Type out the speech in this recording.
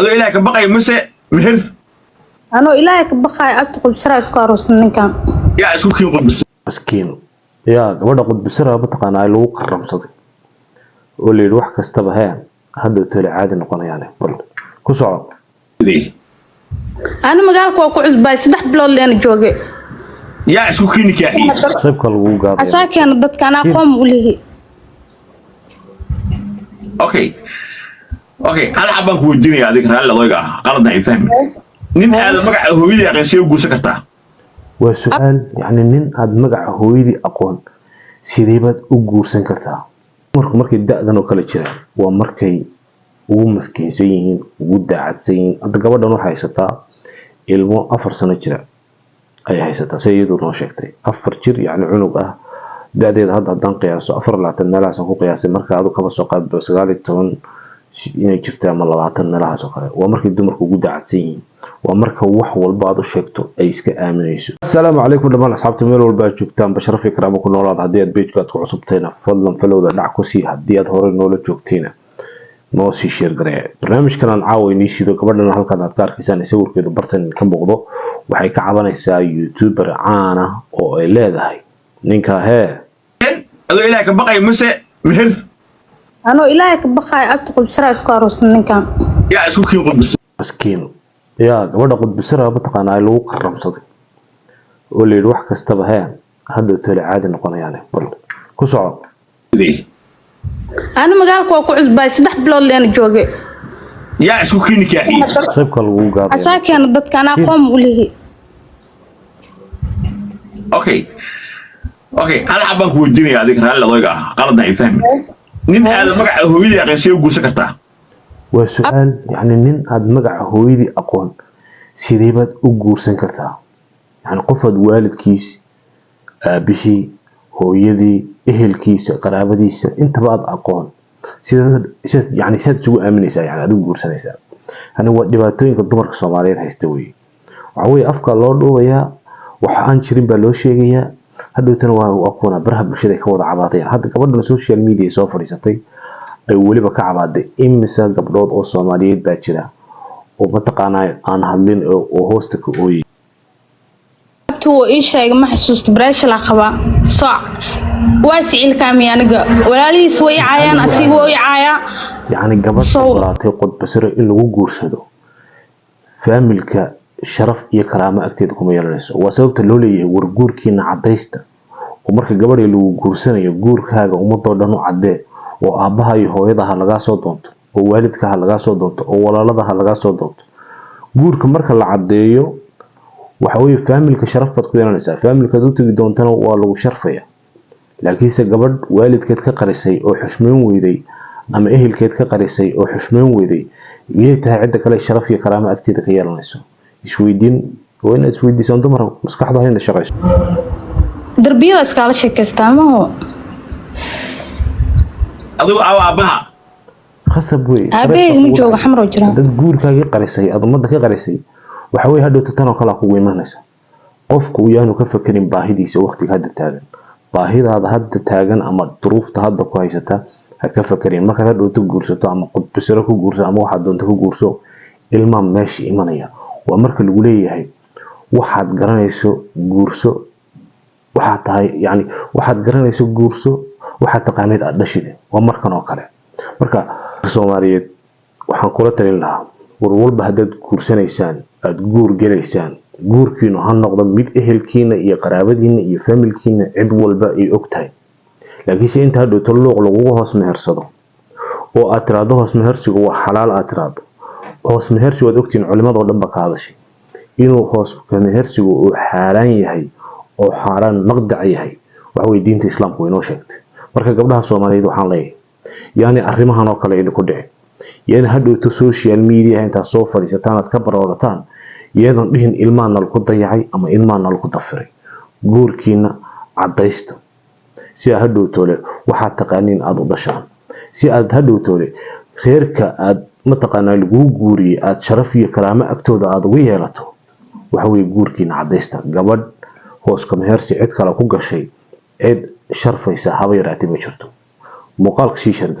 Adoo Ilaahay ka baqaya mise meher? Anoo Ilaahay ka baqaayo, abti, qudbisara isku aroorsan ninkan. Yaa isku kiin qudbis? Maskiin yaa, gabadha qudbisara mataqaanaa lagu qaramsaday oo la yidhi wax kastaba hee hadhow tole caadi noqonayaane. Bal ku soco. Ani magaalka waa ku cusbaay, 3 bilood leena joogay. Yaa isku kiin nikaaxiyey? Qaybka lagu gaadaya. Asaa keena dadka, anaa aqoon u lihi. Okay, hal xabaan ku weydiinaya adiga, raalli odayga ah, qaladna ay fahmi. Nin aada magaca hooyadii aqoon, see u guursan kartaa? Waa su-aal, yacni nin aada magaca hooyadii aqoon, sidee baad u guursan kartaa? Dumarku markay da-dan oo kale jiraan waa markay ugu maskiinsan yihiin, ugu daacadsan yihiin. Hadda gabadhan waxay haysataa ilmo 4 sano jira ayay haysataa, sida iyadu noo sheegtay, 4 jir, yacni cunug ah. Da-deeda hadda haddaan qiyaaso 24 meelahaasaan ku qiyaasay. Marka adu kaba soo qaadba 19 inay jirta ama 20 meelahaas oo kale. Waa markay dumarku ugu daacadsan yihiin, waa marka wax walba aad u sheegto ay iska aaminayso. Asalaamu calaykum dhammaan asxaabta meel walba aad joogtaan, basharaf iyo karaamo ku noolaad. Haddii aad page-ka aad ku cusubtayna, fadlan follow-da dhac ku sii. Haddii aad horey noola joogtayna, noo sii share garee barnaamijkan aan caawa inii shido. Gabadhan halkan aad ka arkaysaan ee sawirkeedu bartan ka muuqdo waxay ka cabanaysaa youtuber caan ah oo ay leedahay ninka hee. Adoo Ilaahay ka baqaya mise meher? Anoo Ilaahay ka baqaayo, abti, qudbisara isku aroorsan ninkan. Yaa isku kiin qudbis? Maskiin yaa, gabadha qudbisara mataqaanaa lagu qaramsaday oo la yidhi wax kastaba hee hadhow tole caadi noqonayaane. Bal ku soco. Ani magaalka waa ku cusbaay, 3 bilood leena joogay. Yaa isku kiin nikaaxiyey? Qaybka lagu gaadaya. Asaa keena dadka, anaa aqoon u lihi. Okay, hal xabaan ku weydiinaya adiga, raalli odayga ah, qaladna ay fahmi. Nin aada magaca hooyadii aqoon, see u guursan kartaa? Waa su-aal, yacni nin aada magaca hooyadii aqoon, sidee baad u guursan kartaa? Yacni qof aad waalidkiis, aabihii, hooyadii, ehelkiisa, qaraabadiisa intaba aad aqoon, sidaad yani sidaad isugu aaminaysaa, yani aad u guursanaysaa? Yani waa dhibaatooyinka dumarka Soomaaliyeed haysta weye. Waxa weye afka loo dhuubayaa, waxa aan jirin baa loo sheegayaa, hadhowtana waa kuwana baraha bulshada ay ka wada cabaadayaan. Hadda gabadhan social media soo fadhiisatay ay weliba ka cabaaday. Imise gabdhood oo Soomaaliyeed baa jira oo mataqaanaa aan hadlin oo hoosta ka ooyay? Abti, wuu ii sheegay, ma xasuusto. Bareeshala qabaa, soc waa isciilkaami. Aniga walaalihiis way i caayaan, asiga waa i caayaa. Yacni gabadh ogolaatay qodbasiro in lagu guursado, faamilka sharaf iyo karaamo agteeda kuma yeelanayso. Waa sababta loo leeyahay war guurkiina cadaysta, oo marka gabadha lagu guursanayo, guurkaaga ummadoo dhan u caddee, oo aabbaha iyo hooyadaha lagaa soo doonto, oo waalidkaha lagaa soo doonto, oo walaaladaha lagaa soo doonto. Guurka marka la caddeeyo, waxa weye faamilka sharaf baad ku yeelanaysaa, faamilkaad u tegi doontana waa lagu sharfaya. Laakiinse gabadh waalidkeed ka qarisay oo xushmeyn weyday, ama ehelkeed ka qarisay oo xushmeyn weyday, miyay tahay cidda kale sharaf iyo karaamo agteeda ka yeelanayso? Isweydiin waa inaad isweydiisaan dumar, maskaxda hayna shaqayso. Darbiyada iskaala sheekaystaa maho. Adigu aawa aabbaha? Khasab wey. Aabaheyga ma joogo, Xamar oo jira. Dad guurkaagii qarisay, aad ummadda ka qarisay, waxa weye hadhowta tan oo kale kugu imanaysa. Qofku yaanu ka fakerin baahidiisa waqtiga hadda taagan. Baahidaada hadda taagan ama duruufta hadda ku haysata ha ka fakerin. Markaad hadhowta guursato, ama qudbisiro ku guurso ama waxaad doonto ku guurso, ilmaa meesha imanaya. Waa marka lagu leeyahay waxaad garanayso guurso, waxaad tahay, yani waxaad garanayso guurso, waxaad taqaanid aad dhashide. Waa markan oo kale. Marka Soomaaliyeed waxaan kula talin lahaa, war walba haddaad guursanaysaan, aada guur gelaysaan, guurkiinu ha noqdo mid ehelkiina iyo qaraabadiina iyo familkiina cid walba ay og tahay. Laakiinse inta hadhowto luuq lagugu hoos mehersado oo aad tiraahdo hoos mehersigu waa xalaal, aad tiraahdo hoos mehersigu, waad ogtihiin, culimadoo dhan ba ka hadashay inuu hoos mehersigu uu xaaraan yahay oo xaaraan maqdac yahay. Waxa weye diinta Islaamku way inoo sheegtay. Marka gabdhaha Soomaaliyeed waxaan leeyahay, yaani arrimahan oo kale idinku dhici, yaani hadhowto social media intaad soo fadhiisataan aad ka baroorataan, iyadoon dhihin ilmaha nalaku dayacay ama ilmaha nalaku dafiray. Guurkiina caddaysta si aad hadhowtoole waxaad taqaaniin aada u dhashaan, si aad hadhowtoole reerka aad mataqaanaa laguu guuriyey aada sharaf iyo karaamo agtooda aada ugu yeelato. Waxa weye guurkiina caddaysta. Gabadh hooska mehersi cid kale ku gashay, cid sharfaysa haba yaraatay ma jirto. Muuqaalka sii share.